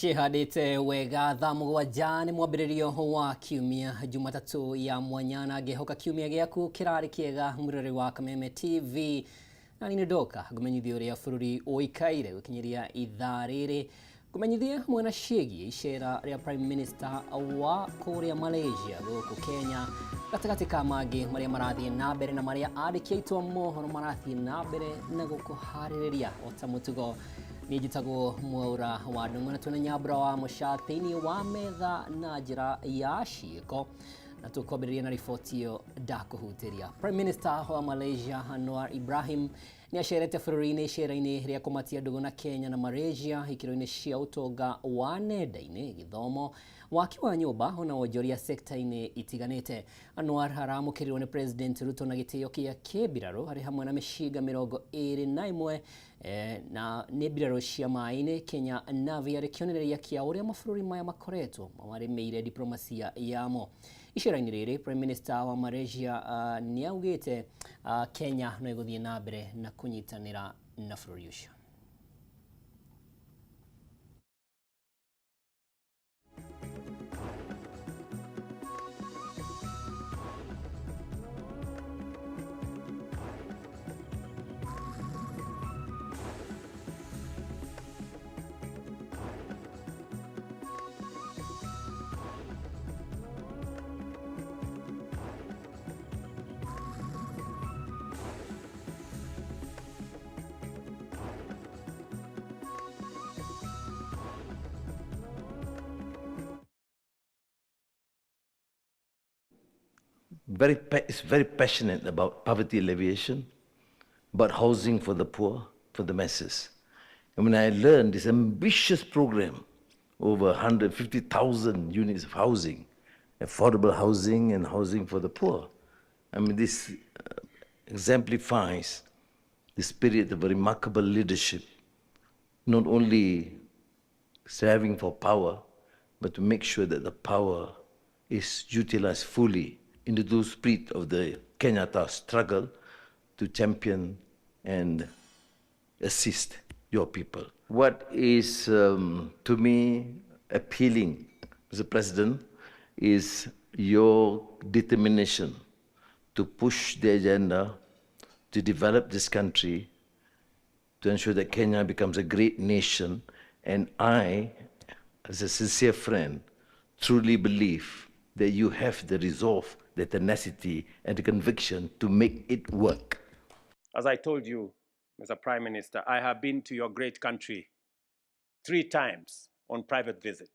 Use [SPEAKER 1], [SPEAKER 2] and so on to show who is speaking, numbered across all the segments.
[SPEAKER 1] Ciĩhandĩte wega. Thaa 7 nĩ mwambĩrĩrio wa kiumia, Jumatatũ ya mwanya, na ngĩhoka kiumia gĩaku kĩrarĩ kĩega. Mwĩroreri wa Kameme TV, na niĩ ndoka ngũmenyithie ũrĩa bũrũri ũikaire gũkinyĩria ithaa rĩrĩ, ngũmenyithie hamwe na ciĩgiĩ icera rĩa Prime Minister wa kũrĩa Malaysia gũkũ Kenya, gatagatĩ ka mangĩ marĩa marathiĩ na mbere na marĩa andĩki aitũ a mohoro marathiĩ na mbere na gũkũharĩrĩria. O ta mũtugo, niĩ njĩtagwo Mwaura wa Ndung'u, na twĩna Nyambura wa Mũca thĩinĩ wa metha na njĩra ya ciĩko, na tũkwambĩrĩria na riboti ĩyo ndakũhutĩria. Prime Minister wa Malaysia Anwar Ibrahim nĩ acerete bũrũri-inĩ icera-inĩ rĩa kũmatia ndũgũ na Kenya na Malaysia ikĩro-inĩ cia ũtonga wa nenda-inĩ, gĩthomo, waki wa nyũmba ona wonjoria sekta-inĩ itiganĩte. Anwar aramũkĩrirwo nĩ President Ruto na gĩtĩo kĩa kĩmbirarũ arĩ hamwe na mĩcinga 21 na nĩ mbirarũ cia maĩ-inĩ Kenya Navy, arĩ kĩonereria kĩa ũrĩa mabũrũri maya makoretwo marĩmĩire diplomasia yamo. Icera-inĩ rĩrĩ, Prime Minister wa Malaysia nĩ augĩte Kenya no ĩgũthiĩ na mbere na kũnyitanĩra na bũrũri ũcio.
[SPEAKER 2] Is very passionate about poverty alleviation, about housing for the poor, for the masses. And when I learned this ambitious program, over 150,000 units of housing, affordable housing and housing for the poor, I mean, this exemplifies the spirit of a remarkable leadership, not only striving for power, but to make sure that the power is utilized fully in the true spirit of the Kenyatta struggle to champion and assist your people. What is, to me, appealing, Mr. President, is your determination to push the agenda to develop this country, to ensure that Kenya becomes a great nation. And I, as a sincere friend, truly believe that you have the resolve, the tenacity, and the conviction to make it work.
[SPEAKER 3] As I told you, Mr. Prime Minister, I have been to your great country 3 times on private visit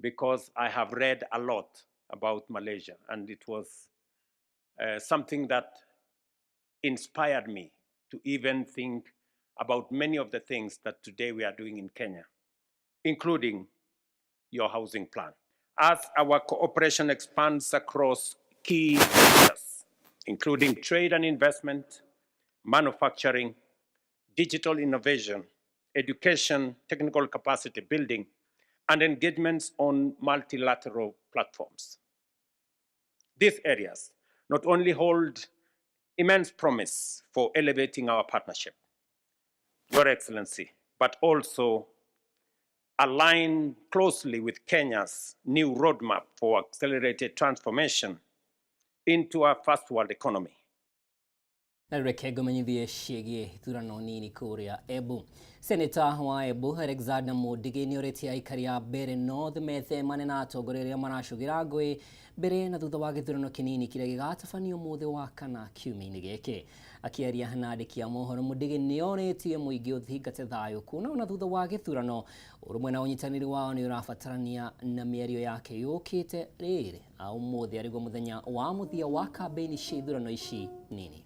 [SPEAKER 3] because I have read a lot about Malaysia, and it was something that inspired me to even think about many of the things that today we are doing in Kenya, including your housing plan. As our cooperation expands across key sectors, including trade and investment, manufacturing, digital innovation, education, technical capacity building, and engagements on multilateral platforms. These areas not only hold immense promise for elevating our partnership, Your Excellency, but also align closely with Kenya's new roadmap for accelerated transformation into a first world economy.
[SPEAKER 1] Na reke ngũmenyithie ciĩgiĩ ithurano nini kũrĩa Embu. Seneta wa Embu Alexander Mundigi nĩ orĩtie aikari a Mbeere North methemane na atongoria arĩa maracũgĩra ngũĩ mbere na thutha wa gĩthurano kĩnini kĩrĩa gĩgatabanio ũmũthĩ wa kana kiumia-inĩ gĩkĩ. Akĩaria na andĩki a mohoro, Mundigi nĩ orĩtie mũingĩ ũthingate thayũ kuona ona thutha wa gĩthurano ũrũmwe na ũnyitanĩri wao nĩ ũrabatarania, na mĩario yake yũkĩte rĩrĩ ũmũthĩ arĩguo mũthenya wa mũthia wa kambĩini cia ithurano ici nini.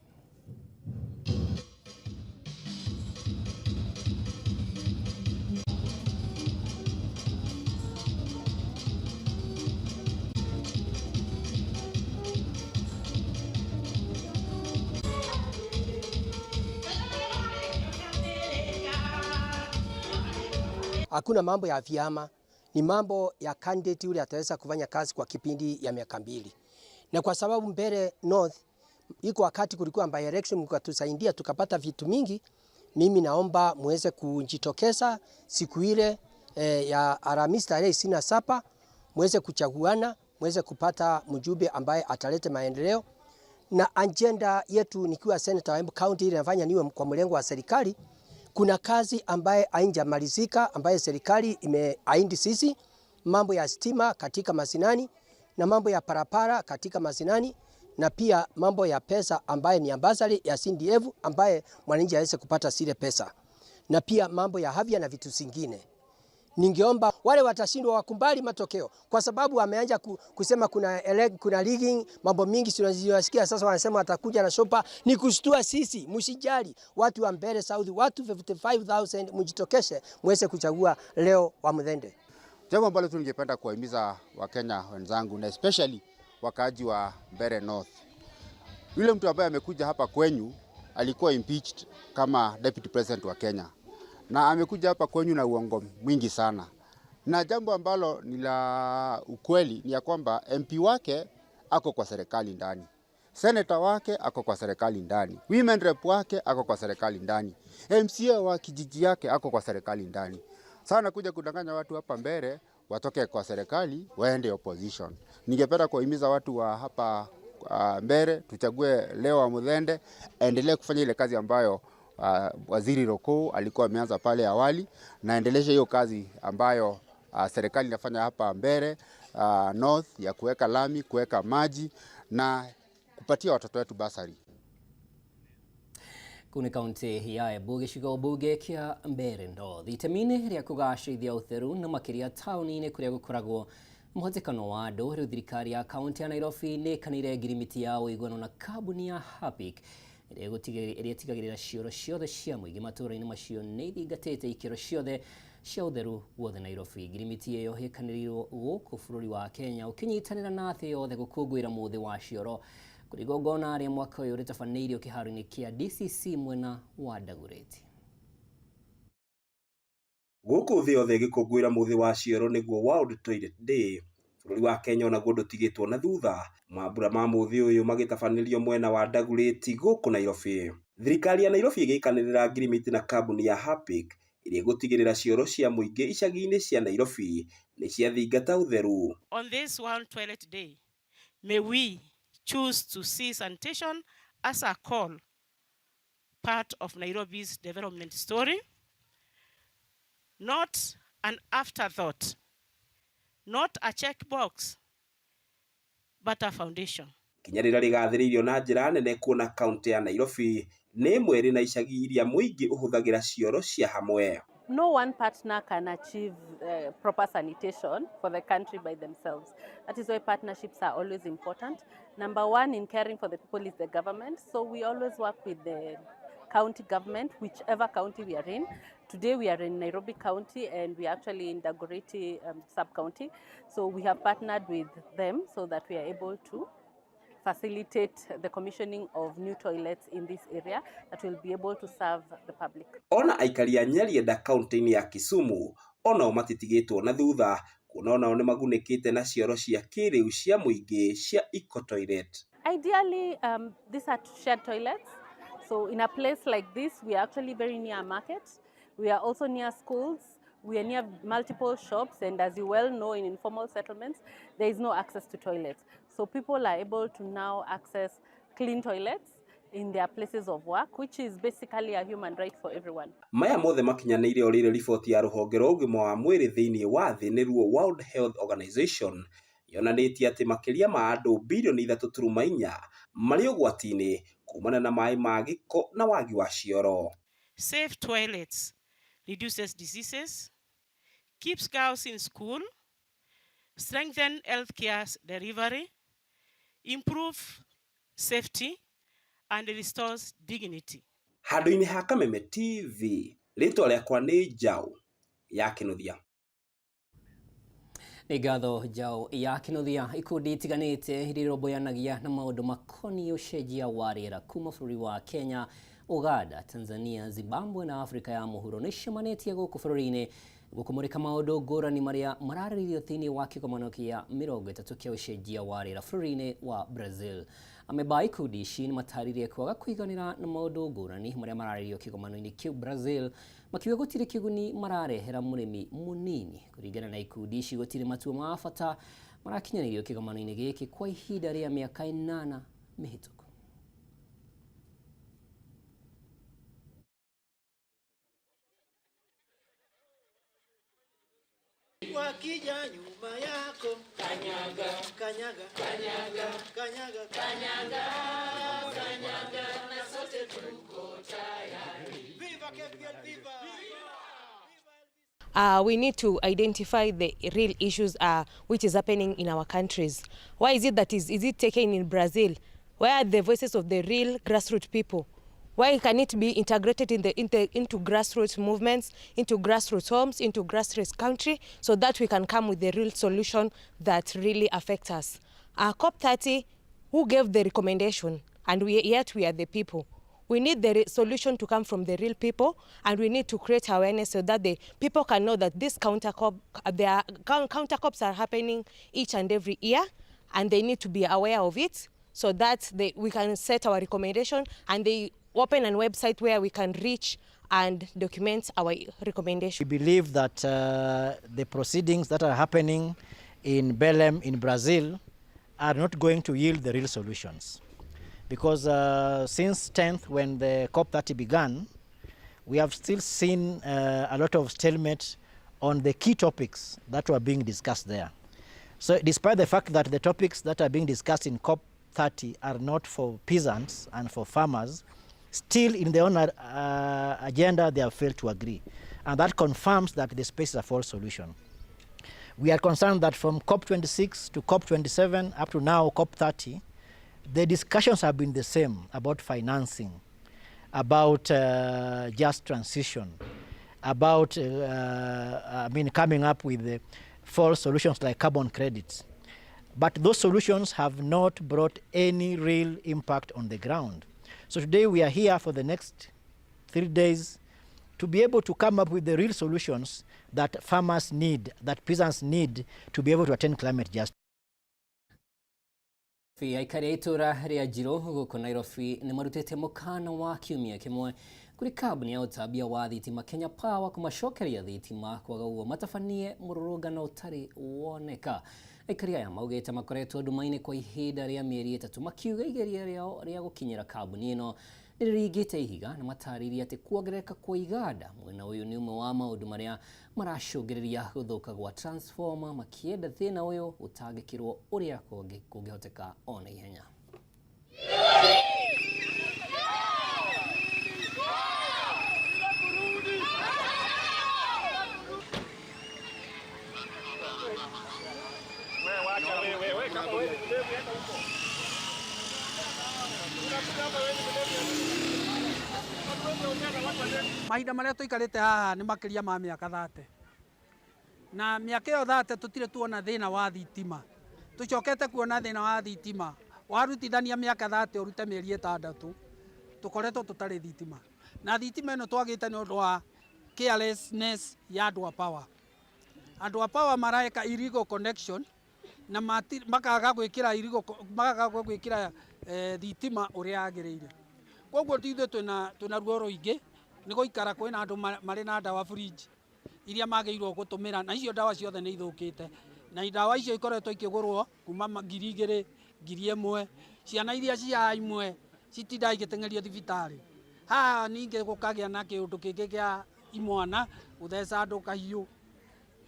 [SPEAKER 4] Hakuna mambo ya vyama, ni mambo ya candidate yule ataweza kufanya kazi kwa kipindi ya miaka 2. Na kwa sababu Mbeere North iko wakati kulikuwa by election mkatusaidia tukapata vitu mingi, mimi naomba muweze kujitokeza siku ile ya Alhamisi tarehe 27 muweze kuchaguana, muweze kupata mjumbe ambaye atalete maendeleo. Na agenda yetu nikiwa senator wa Embu County, ile nafanya niwe kwa mlengo wa serikali, kuna kazi ambaye haijamalizika ambaye serikali imeahidi sisi, mambo ya stima katika masinani na mambo ya parapara katika masinani na pia mambo ya pesa ambaye ni bursary ya CDF ambaye mwananchi aweze kupata zile pesa, na pia mambo ya afya na vitu zingine. Ningeomba wale watashindwa wakubali matokeo, kwa sababu wameanza kusema kuna rigging, mambo mingi tunazisikia sasa, wanasema watakuja na chopper. Ni kushtua sisi, msijali watu wa Mbeere South, watu 55,000 mjitokeshe muweze kuchagua Leo Wamuthende.
[SPEAKER 5] Jambo ambalo tu ningependa kuwahimiza Wakenya wenzangu na especially wakaaji wa Mbeere North, yule mtu ambaye amekuja hapa kwenyu alikuwa impeached kama deputy president wa Kenya na amekuja hapa kwenyu na uongo mwingi sana, na jambo ambalo ni la ukweli ni ya kwamba MP wake ako kwa serikali ndani, senator wake ako kwa serikali ndani, women rep wake ako kwa serikali ndani, MCA wa kijiji yake ako kwa serikali ndani. Sasa anakuja kudanganya watu hapa Mbeere watoke kwa serikali waende opposition. Ningependa kuwahimiza watu wa hapa Mbeere tuchague Leo Wamuthende aendelee kufanya ile kazi ambayo Waziri Rokou alikuwa ameanza pale awali, na endeleshe hiyo kazi ambayo serikali inafanya hapa Mbeere North ya kuweka lami, kuweka maji na kupatia watoto wetu bursary.
[SPEAKER 1] Kuu nĩ kaunti ya Embu, gĩcigo mbunge kĩa Mbeere North, itemi-inĩ rĩa kũgacĩrithia ũtheru na makĩria taũni-inĩ kũrĩa gũkoragwo mũhatĩkano wa andũ, rĩu thirikari ya kaunti ya Nairobi nĩ ĩkanĩire ngirimiti ya ũiguano na kambuni ya Harpic ĩrĩa ĩtigagĩrĩra cioro ciothe cia mũingĩ matũũra-inĩ macio nĩ ithingatĩte ikĩro ciothe cia ũtheru guothe Nairobi. Ngirimiti ĩyo ĩkanĩrĩirwo gũkũ bũrũri wa Kenya ũkĩnyitanĩra na thĩ yothe gũkũngũĩra mũthĩ wa cioro kũrĩ igongona rĩa mwaka ũyũ rĩtabanĩirio kĩharo-inĩ kĩa DCC mwena wa Dagoretti.
[SPEAKER 6] Gũkũ thĩ yothe ĩgĩkũngũĩra mũthĩ wa cioro nĩguo World Toilet Day, bũrũri wa Kenya onaguo ndũtigĩtwo na thutha. Mambura ma mũthĩ ũyũ magĩtabanĩrio mwena wa Dagoretti gũkũ Nairobi. Thirikari ya Nairobi ĩgĩkanĩrĩra ngirimiti na kambuni ya Harpic ĩrĩa ĩgũtigĩrĩra cioro cia mũingĩ icagi-inĩ cia Nairobi nĩ ciathingata ũtheru.
[SPEAKER 7] On this World Toilet Day, may we choose to see sanitation as a core part of Nairobi's development story, not an afterthought, not a checkbox, but a foundation.
[SPEAKER 6] Kinya rĩrĩa rĩgathĩrĩirio na njĩra nene kuona kaunti ya Nairobi nĩ ĩmwe ĩrĩ na icagi iria mũingĩ ũhũthagĩra cioro cia hamwe.
[SPEAKER 8] No one partner can achieve proper sanitation for the country by themselves. That is why partnerships are always important. Number one in caring for the people is the government. So we always work with the county government, whichever county we are in. Today we are in Nairobi County and we are actually in Dagoretti sub-county. So we have partnered with them so that we are able to facilitate the commissioning of new toilets in this area that will be able to serve the public.
[SPEAKER 6] Ona aikari a Nyarienda kaunti-inĩ ya Kisumu onao matitigĩtwo na thutha, kuona onao nĩ magunĩkĩte na cioro cia kĩrĩu cia mũingĩ cia eco toilet.
[SPEAKER 8] Ideally, these are shared toilets. So in a place like this, we are actually very near a market. We are also near schools. We are near multiple shops, and as you well know, in informal settlements, there is no access to toilets. So people are able to now access clean toilets in their places of work, which is basically a human right for everyone.
[SPEAKER 6] Maya mothe makinyanĩire o rĩrĩ riboti ya rũhonge rwa ũgima wa mwĩrĩ thĩinĩ wa thĩ nĩruo World Health Organization yonanĩtie atĩ makĩria ma andũ 3.4 bilioni marĩ ũgwati-inĩ kumana na maĩ ma gĩko na wagi wa cioro.
[SPEAKER 7] Safe toilets reduces diseases, keeps girls in school, strengthen healthcare delivery, improve safety, and restores dignity.
[SPEAKER 6] Handũ-inĩ ha Kameme TV, rĩtwa rĩakwa nĩ Njaũ ya Kĩnuthia.
[SPEAKER 1] Nĩ ngatho Njaũ ya Kĩnuthia. Ikundi itiganĩte iria irũmbũyanagia na maũndũ makoniĩ ũcenjia wa rĩera kuma bũrũri wa Kenya, Uganda, Tanzania, Zimbabwe na Afrika ya mũhuro nĩ icemanĩtie gũkũ bũrũri-inĩ nĩguo kũmũrĩka maũndũ ngũrani marĩa mararĩrĩrio thĩinĩ wa kĩgomano kĩa 30 kĩa ũcenjia wa rĩera bũrũri-inĩ wa Brazil. Amemba a ikundi ici nĩmatarĩirie kwaga kũiganĩra na maũndũ ngũrani marĩa mararĩrĩrio kĩgomano-inĩ kĩu Brazil, makiuga gũtirĩ kĩguni mararehera mũrĩmi mũnini. Kũringana na ikundi ici, gũtirĩ matua ma bata marakinyanĩirio kĩgomano-inĩ gĩkĩ kwa ihinda rĩa mĩaka 8 mĩhĩtũku.
[SPEAKER 9] Wakija nyuma yako kanyaga, kanyaga, kanyaga, kanyaga, kanyaga, kanyaga, na sote tuko tayari. Viva KPL, viva!
[SPEAKER 10] We need to identify the real issues which is happening in our countries. Why is it that is it taken in Brazil? Where are the voices of the real grassroots people? Why can it be integrated into grassroots movements, into grassroots homes, into grassroots country, so that we can come with the real solution that really affects us? COP30, who gave the recommendation, and yet we are the people. We need the solution to come from the real people, and we need to create awareness so that the people can know that this counter COPs are happening each and every year, and they need to be aware of it so that we can set our recommendation and they open a website where we can reach and document our recommendation.
[SPEAKER 11] We believe that the proceedings that are happening in Belém in Brazil are not going to yield the real solutions. Because since 10th, when the COP30 began, we have still seen a lot of stalemate on the key topics that were being discussed there. So despite the fact that the topics that are being discussed in COP30 are not for peasants and for farmers, still in their own agenda, they have failed to agree. And that confirms that the space is a false solution. We are concerned that from COP26 to COP27 up to now COP30, the discussions have been the same about financing, about just transition, about coming up with the false solutions like carbon credits. But those solutions have not brought any real impact on the ground. So today we are here for the next 3 days to be able to come up with the real solutions that farmers need, that peasants need to be able to attain climate justice.
[SPEAKER 1] Aikari a itũra rĩa Njirũ gũkũ Nairobi nĩ marutĩte mũkana wa kiumia kĩmwe kũrĩ kambuni ya ũtambia wa thitima Kenya Power kũmacokeria thitima, kwaga ũguo matabanie mũrũrũngano ũtarĩ woneka. Aikari aya maugĩte makoretwo nduma-inĩ kwa ihinda rĩa mĩeri 3, makiuga igeria rĩao rĩa gũkinyĩra kambuni ĩno nĩ rĩringĩte ihiga, na matarĩirie atĩ kuongerereka kwa iganda mwena ũyũ nĩ ũmwe wa maũndũ marĩa maracũngĩrĩria gũthũka gwa transformer, makĩenda thĩna ũyũ ũtangĩkĩrwo ũrĩa kũngĩhoteka o na ihenya.
[SPEAKER 12] Mahinda marĩa tũikarĩte haha nĩ makĩria ma mĩaka 30, na mĩaka ĩyo 30 tũtirĩ tuona thĩna wa thitima. Tũcokete kuona thĩna wa thitima warutithania mĩaka 30 ũrute mĩeri 6, tũkoretwo tũtarĩ thitima. Na thitima ĩno twagĩte nĩ ũndũ wa carelessness ya andũ a power. Andũ a power mareka illegal connection na makaga gwĩkĩra illegal, makaga gwĩkĩra thitima ũrĩa yagĩrĩire. Koguo ithuĩ twĩna ruo rũingĩ nĩ gũikara kwĩna andũ marĩ na ndawa fridge iria magĩrĩirwo gũtũmĩra, na icio ndawa ciothe nĩ ithũkĩte, na ndawa icio ikoretwo ikĩgũrwo kuma 2,000, 1,000. Ciana iria cia imwe citindaga igĩteng'erio thibitarĩ. Haha ningĩ gũkagĩa na kĩũndũ kĩngĩ kĩa imwana gũtheca andũ kahiũ,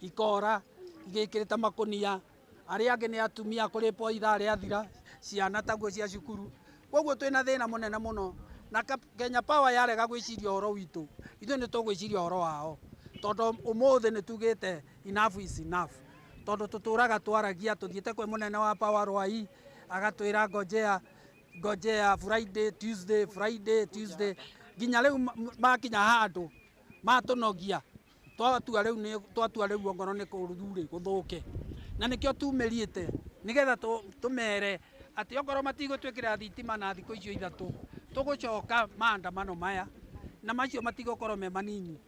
[SPEAKER 12] ikora igĩkĩrĩte makũnia, arĩa angĩ nĩ atumia kũrĩpwo ithaa rĩathira, ciana taguo cia cukuru. Koguo twĩna thĩna mũnene mũno, na Kenya Power yarega gwĩciria ũhoro witũ, ithuĩ nĩ tũgwĩciria ũhoro wao, tondũ ũmũthĩ nĩ tugĩte enough is enough. Tondũ tũtũraga twaragia, tũthiĩte kwĩ mũnene wa Power Rwai, agatwĩra ngojea, ngojea Friday, Tuesday, Friday, Tuesday, nginya rĩu makinya handũ matũnogia, twatua rĩu nĩ, twatua rĩu ongorwo nĩ kũrurĩ gũthũke. Na nĩkĩo tumĩrĩte nĩgetha tũmere atĩ okorwo matigũtwĩkĩra thitima na thikũ icio 3, tũgũcoka maandamano maya, na macio matigũkorwo me manini,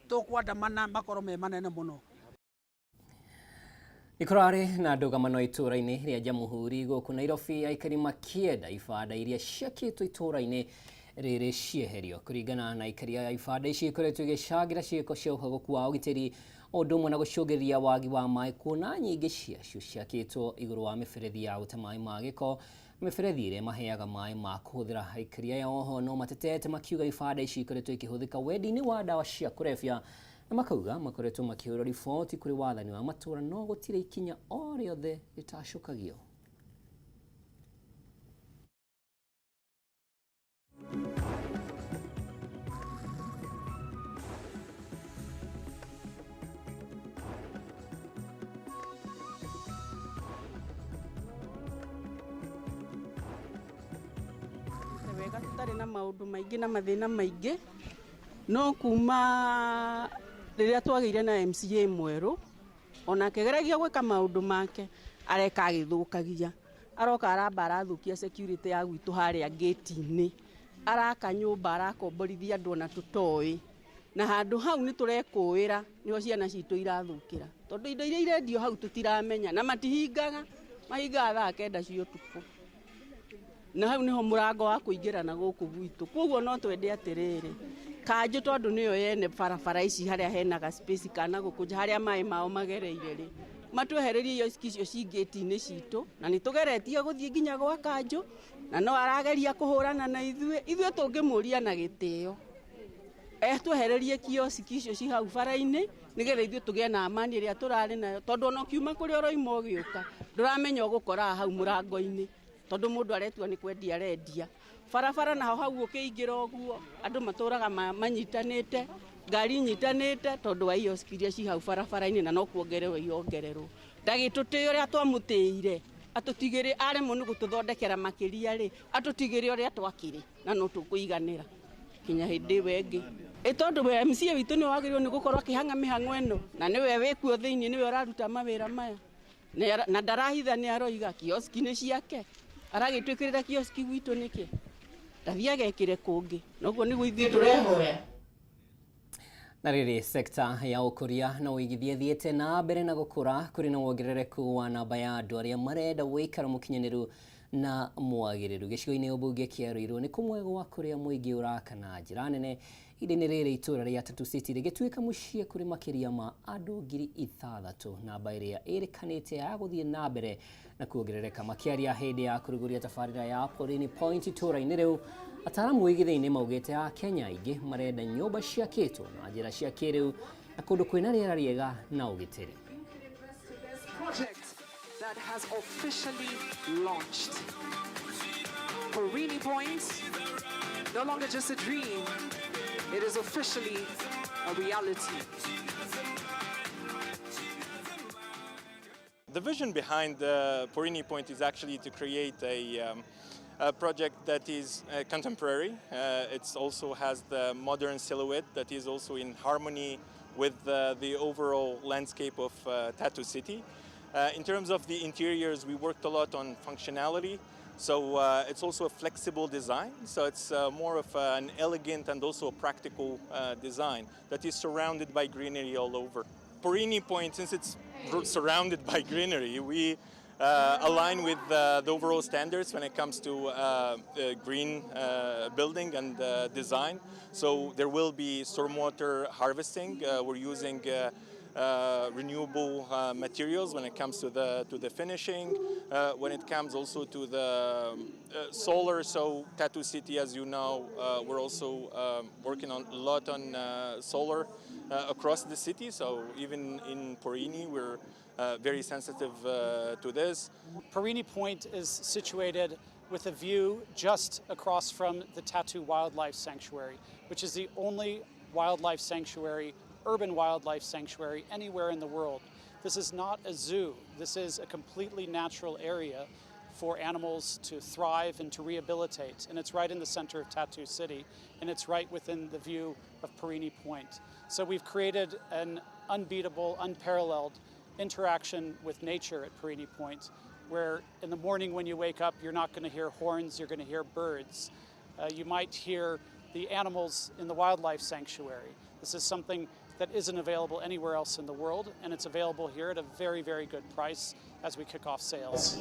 [SPEAKER 12] tũkwandamana makorwo me manene mũno.
[SPEAKER 1] Nĩ na ndũgamano itũũra-inĩ rĩa Jamhuri gũkũ Nairobi, aikari makĩenda ibanda iria ciakĩtwo itũũra-inĩ rĩrĩ cieherio. Kũringana na aikari aya, ibanda ici ikoretwo igĩcangĩra ciĩko cia ũhagũku wa ũgitĩri o ũndũ ũmwe na gũcũngĩrĩria wagi wa maĩ, kuona nyingĩ ciacio ciakĩtwo igũrũ wa mĩberethi ya gũte maĩ ma gĩko na mĩberethi ĩrĩa ĩmaheaga maĩ ma kũhũthĩra. Aikari aya oho no matetete makiuga ibanda ici ikoretwo ikĩhũthĩka wendi-inĩ wa ndawa cia kũrebia, na makauga makoretwo makĩhũra riboti kũrĩ wathani wa matũũra no gũtirĩ ikinya o rĩothe rĩtacũkagio.
[SPEAKER 13] Wega tũtarĩ na maũndũ maingĩ na mathĩna maingĩ, no kuma rĩrĩa twagĩire na MCA mwerũ, onake geragia gwĩka maũndũ make, areka agĩthũkagia, aroka aramba arathũkia security ya gwitũ harĩa gate-inĩ, araka nyũmba arakomborithia andũ ona tũtoĩ, na handũ hau nĩ tũrekũĩra nĩho ciana citũ irathũkĩra, tondũ indo iria irendio hau tũtiramenya, na matihingaga, mahingaga thaa 9 cia ũtukũ, na hau niho mũrango wa kũingĩra na gũkũ gwitũ. Koguo no twende atĩrĩrĩ, kanjũ tondũ nĩyo yene barabara ici harĩa hena ga space kana gũkũ nja harĩa maĩ mao magereire rĩ, matwehererie ioski icio ci gate-inĩ citũ, na nĩ tũgeretie gũthiĩ nginya gwa kanjũ, na no arageria kũhũrana na ithuĩ. Ithuĩ tũngĩmũria na gĩtĩo etwehererie kioski icio ci hau bara-inĩ, nĩgetha ithuĩ tũgĩe na amani ĩrĩa tũrarĩ nayo, tondũ ona ũkiuma kũrĩa ũroima ũgĩũka ndũramenya ũgũkora hau mũrango-inĩ, tondũ mũndũ aretua nĩ kwendia arendia. Barabara naho hau ũkĩingĩra ũguo andũ matũraga manyitanĩte, ngari inyitanĩte, tondũ wa ioski iria ci hau barabara-inĩ, na no kuongererwo iongererwo. Ndagĩtũtĩe ũrĩa twamũtĩire, atũtigĩre aremwo nĩ gũtũthondekera makĩria rĩ, atũtigĩre ũrĩa twakĩrĩ, na no tũkũiganĩra kinya hĩndĩ ĩyo ĩngĩ. Ĩ tondũ we MCA witũ nĩwe wagĩrĩirwo nĩ gũkorwo akĩhang'a mĩhang'o ĩno, na nĩwe wĩkuo thĩinĩ, nĩwe ũraruta mawĩra maya, na ndarahitha, nĩ aroiga kioski nĩ ciake, aragĩtwĩkĩrĩra kioski gwitũ nĩkĩ? Ndathiĩ agekĩre kũngĩ. Noguo nĩguo ithuĩ tũrehoya.
[SPEAKER 1] Na rĩrĩ, sekta ya ũkũria na ũigithia ĩthiĩte na mbere na gũkũra kũrĩ na wongerereku wa namba ya andũ arĩa marenda ũikaro mũkinyanĩru na mwagĩrĩru. Gĩcigo-inĩ ũmbunge kĩa Ruiru nĩ kũmwe gwa kũrĩa mũingĩ ũraka na njĩra nene. Ihinda-inĩ rĩrĩ itũũra rĩa Tatu City rĩgĩtuĩka mũciĩ kũrĩ makĩria ma andũ 6,000, namba ĩrĩa ĩrĩkanĩte ya gũthiĩ na mbere na kuongerereka. Makĩaria hĩndĩ ya kũrugũria tabarĩra ya Porini Point itũũra-inĩ rĩu, ataaramu ũigithia-inĩ maugĩte a Kenya aingĩ marenda nyũmba ciakĩtwo na njĩra cia kĩrĩu na kũndũ kwĩna rĩera rĩega na ũgitĩri.
[SPEAKER 14] Project that has officially launched. Porini Point, no longer just a dream, it is officially a reality.
[SPEAKER 15] The vision behind the Porini Point is actually to create a project that is contemporary. It also has the modern silhouette that is also in harmony with the overall landscape of Tatu City. In terms of the interiors, we worked a lot on functionality. So it's also a flexible design. So it's more of an elegant and also a practical design that is surrounded by greenery all over. Porini Point, since it's surrounded by greenery, we align with the overall standards when it comes to green building and design. So there will be stormwater harvesting. We're using renewable materials when it comes to the finishing, when it comes also to the solar. So Tatu City, as you know, we're also working on a lot on solar across the city. So even in Porini, we're very sensitive to this.
[SPEAKER 16] Porini Point is situated with a view just across from the Tatu Wildlife Sanctuary, which is the only wildlife sanctuary, urban wildlife sanctuary anywhere in the world. This is not a zoo. This is a completely natural area for animals to thrive and to rehabilitate. And it's right in the center of Tatu City, and it's right within the view of Porini Point. So we've created an unbeatable, unparalleled interaction with nature at Porini Point, where in the morning when you wake up, you're not going to hear horns, you're going to hear birds. You might hear the animals in the wildlife sanctuary. This is something that isn't available anywhere else in the world, and it's available here at a very, very good price as we kick off sales.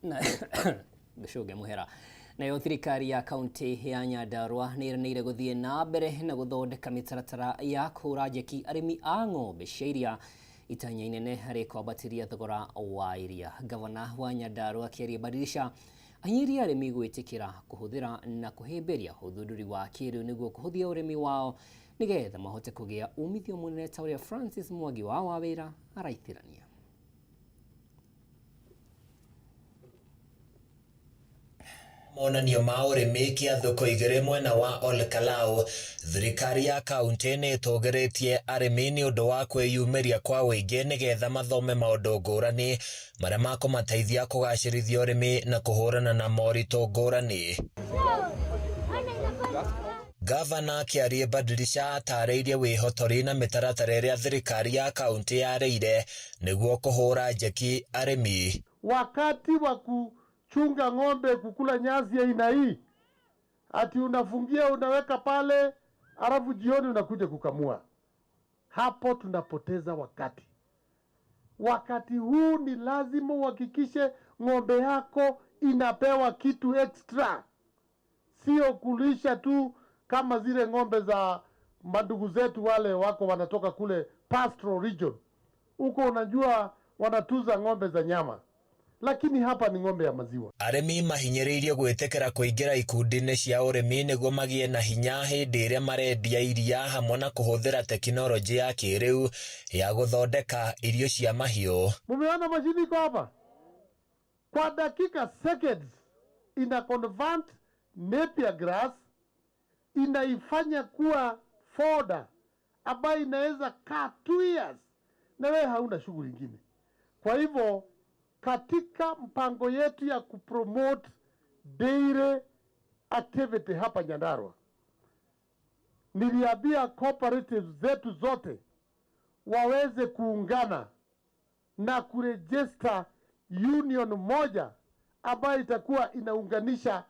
[SPEAKER 1] Na gũcũnge mũhera. Nayo thirikari ya kaunti ya Nyandarua nĩ ĩranĩire gũthiĩ na mbere na gũthondeka mĩtaratara ya kũhũra njeki arĩmi a ng'ombe cia iria, itanya inene harĩ kwambatĩria thogora wa iria. Gavana wa Nyandarua akĩaria Badilisha ahinyĩrĩria arĩmi gwĩtĩkĩra kũhũthĩra na kũhĩmbĩria ũthundũri wa kĩrĩu nĩguo kũhũthia ũrĩmi wao nĩgetha mahote kũgĩa umithio mũnene, ta ũrĩa Francis Mwangi wa Wawĩra araithĩrania.
[SPEAKER 17] Monanio ma ũrĩmi kĩa thoko igĩrĩ mwena wa Ol Kalou, thirikari ya kaunti nĩ ĩtũgĩrĩtie arĩmi nĩ ũndũ wa kwĩyumĩria kwa ũingĩ nĩgetha mathome maũndũ ngũrani marĩa makũmateithia kũgacĩrithia ũrĩmi na kũhũrana na moritũ ngũrani. Gavana akĩaria Badilisha atarĩirie wĩhotori na mĩtaratara ĩrĩa thirikari ya kaunti yarĩire nĩguo kũhũra njeki arĩmi.
[SPEAKER 18] Wakati wa kuchunga ng'ombe kukula nyasi aina hii, ati unafungia unaweka pale, alafu jioni unakuja kukamua, hapo tunapoteza wakati. Wakati huu ni lazima uhakikishe ng'ombe yako inapewa kitu extra, sio kulisha tu kama zile ng'ombe za mandugu zetu wale wako wanatoka kule pastoral region huko, unajua wanatuza ng'ombe za nyama, lakini hapa ni ng'ombe ya maziwa.
[SPEAKER 17] Arĩmi mahinyĩrĩirio gwĩtĩkĩra kũingĩra ikundi-inĩ cia ũrĩmi nĩguo magĩe na hinya hĩndĩ ĩrĩa marendia iria, hamwe na kũhũthĩra tekinoronjĩ ya kĩrĩu ya gũthondeka irio cia mahiũ.
[SPEAKER 18] Mumeona mashini iko hapa, kwa dakika seconds ina convert napier grass, inaifanya kuwa fodder ambayo inaweza kaa 2 years na wewe hauna shughuli ingine. Kwa hivyo katika mpango yetu ya kupromote dairy activity hapa Nyandarua, niliambia cooperatives zetu zote waweze kuungana na kuregister union moja ambayo itakuwa inaunganisha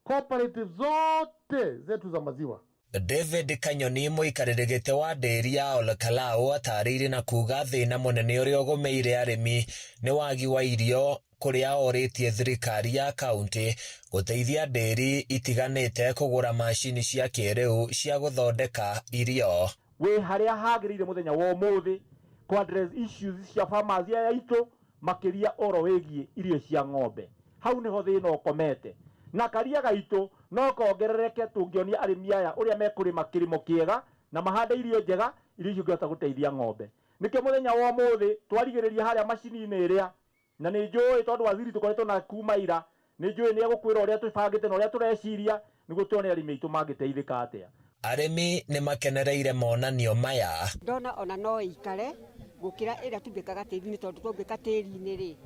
[SPEAKER 18] cooperative zote zetu za maziwa.
[SPEAKER 17] David Kanyoni mũikarĩri gĩtĩ wa ndĩri ya Ol Kalou atarĩirie na kuga thĩna mũnene ũrĩa ũgũmĩire arĩmi nĩ wagi wa irio, kũrĩa orĩtie thirikari ya kaunti gũteithia ndĩri itiganĩte kũgũra macini cia kĩrĩu cia gũthondeka irio.
[SPEAKER 19] Wĩ harĩa hagĩrĩire mũthenya wa ũmũthĩ kũ address issues cia farmers aya aitũ, makĩria ũhoro wĩgiĩ irio cia ng'ombe. Hau nĩho thĩna ũkomete, na karia gaitũ no kongerereke tũngĩonia arĩmi aya ũrĩa mekũrĩma kĩrĩmo kĩega na mahande irio njega, irio icio ingĩhota gũteithia ng'ombe. Nĩkĩo mũthenya wa ũmũthĩ twarigĩrĩria harĩa macini-inĩ ĩrĩa, na nĩ njũĩ tondũ waziri tũkoretwo na kuma ira, nĩ njũĩ nĩ egũkwĩra ũrĩa tũbangĩte na ũrĩa tũreciria nĩguo tuone arĩmi aitũ mangĩteithĩka atĩa.
[SPEAKER 17] Arĩmi nĩ makenereire monanio maya.
[SPEAKER 20] Ndona ona no ĩikare gũkĩra ĩrĩa tũmbĩkaga tĩri-inĩ, tondũ tũmbĩka tĩri-inĩ rĩ,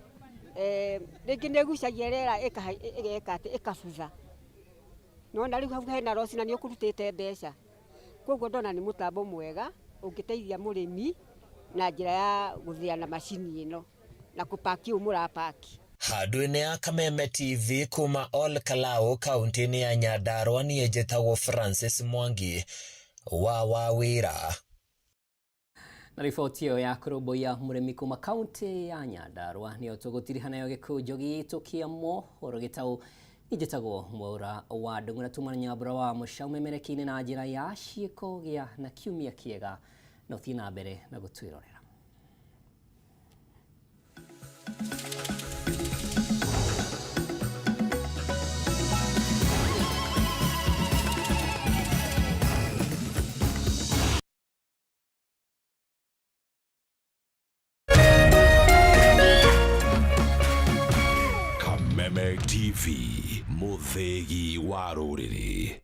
[SPEAKER 20] rĩngĩ nĩ ĩgucagia rĩera ĩgeka atĩ ĩkabutha. Nona rĩu hau hena roci na nĩ ũkũrutĩte mbeca. Koguo ndona nĩ mũtambo mwega ũngĩteithia mũrĩmi na njĩra ya gũthĩa na macini ĩno na kũpaki ũũ mũrapaki.
[SPEAKER 17] Handũ-inĩ ya Kameme TV kuma Ol Kalou kaunti-inĩ ya Nyandarua, niĩ njĩtagwo Francis Mwangi wa Wawĩra.
[SPEAKER 1] Na riboti ĩyo ya kũrũmbũiya mũrĩmi kuma kaunti ya Nyandarua nĩyo tũgũtiriha nayo gĩkũnjo gitũ kĩa mohoro gĩtaũ. Njĩtagwo Mwaura wa Ndung'u na tuma na Nyambura wa Mũcau memereki-inĩ na njĩra ya ciĩko gĩa na kiumia kĩega, na ũthiĩ na mbere na gũtwĩrorera.
[SPEAKER 21] Kameme TV, mũthĩgi wa rũrĩrĩ.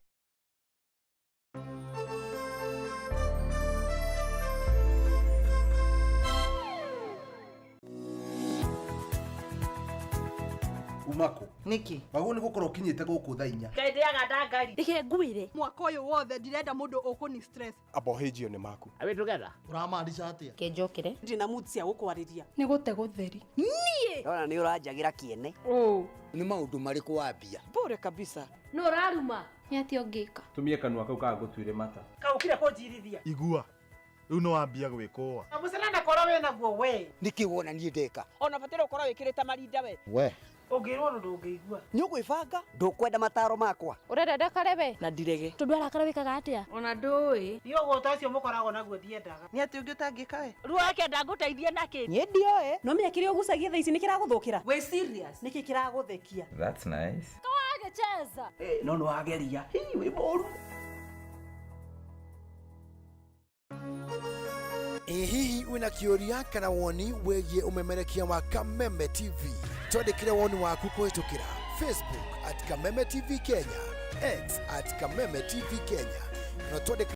[SPEAKER 22] Umako
[SPEAKER 9] Niki?
[SPEAKER 22] Waguo nĩ gũkorwo ũkinyĩte gũkũ thaa 4.
[SPEAKER 7] Ngai ndĩaga ndangari.
[SPEAKER 23] Reke ngwĩre mwaka ũyũ wothe ndirenda mũndũ ũkũni stress.
[SPEAKER 6] Abohĩnjio nĩ maku.
[SPEAKER 24] Are we together?
[SPEAKER 22] Ũramaanisha atĩa?
[SPEAKER 25] Kĩnjũkĩre.
[SPEAKER 26] Ndĩ na mood cia gũkwarĩria.
[SPEAKER 23] Nĩ gũte gũtheri. Niĩ.
[SPEAKER 27] Ndona nĩ ũranjagĩra kĩene.
[SPEAKER 23] Ũ.
[SPEAKER 27] Nĩ maũndũ marĩkũ wambia?
[SPEAKER 26] Bure kabisa.
[SPEAKER 25] Nũ ũraruma?
[SPEAKER 2] Nĩ atĩa ũngĩka?
[SPEAKER 3] Tumie kanua kau kagũtuire mata.
[SPEAKER 4] Kaũkire kũnjirithia.
[SPEAKER 24] Igua rĩu nĩ wambia gwĩkũa.
[SPEAKER 4] Mũcana korwo wĩ naguo we.
[SPEAKER 25] Nĩkĩ wona niĩ ndeka?
[SPEAKER 4] Ona bataire ũkorwo wĩkĩrĩte marinda we.
[SPEAKER 25] We.
[SPEAKER 4] Ũngĩrwo ũndũ ndũngĩigua.
[SPEAKER 25] Nĩ ũgwĩbanga? Ndũkwenda mataro makwa.
[SPEAKER 2] Ũrenda ndakare we?
[SPEAKER 4] Na ndirege.
[SPEAKER 2] Tondũ arakara wĩkaga atĩa?
[SPEAKER 4] Ona ndũĩ. Niĩ ũgũta ũcio mũkoragwo naguo ndiendaga.
[SPEAKER 26] Nĩ atĩ ũngĩ ũtangĩka we?
[SPEAKER 4] Rĩu akenda ngũteithie nakĩ?
[SPEAKER 26] Niĩ ndioĩ. No menya kĩrĩa ũgucagia thaa ici nĩ kĩragũthũkĩra.
[SPEAKER 4] Wĩ serious?
[SPEAKER 26] Nĩkĩ kĩragũthekia?
[SPEAKER 3] That's nice.
[SPEAKER 2] Kawagĩcheza.
[SPEAKER 25] No nĩ wageria. Hii wĩ mũru.
[SPEAKER 27] Ĩ hihi wĩna kĩũria kana woni wĩgiĩ ũmemerekia wa Kameme TV? Twandĩkĩre woni waku kũhĩtũkĩra Facebook at Kameme TV Kenya, X at Kameme TV Kenya, na twandĩkĩre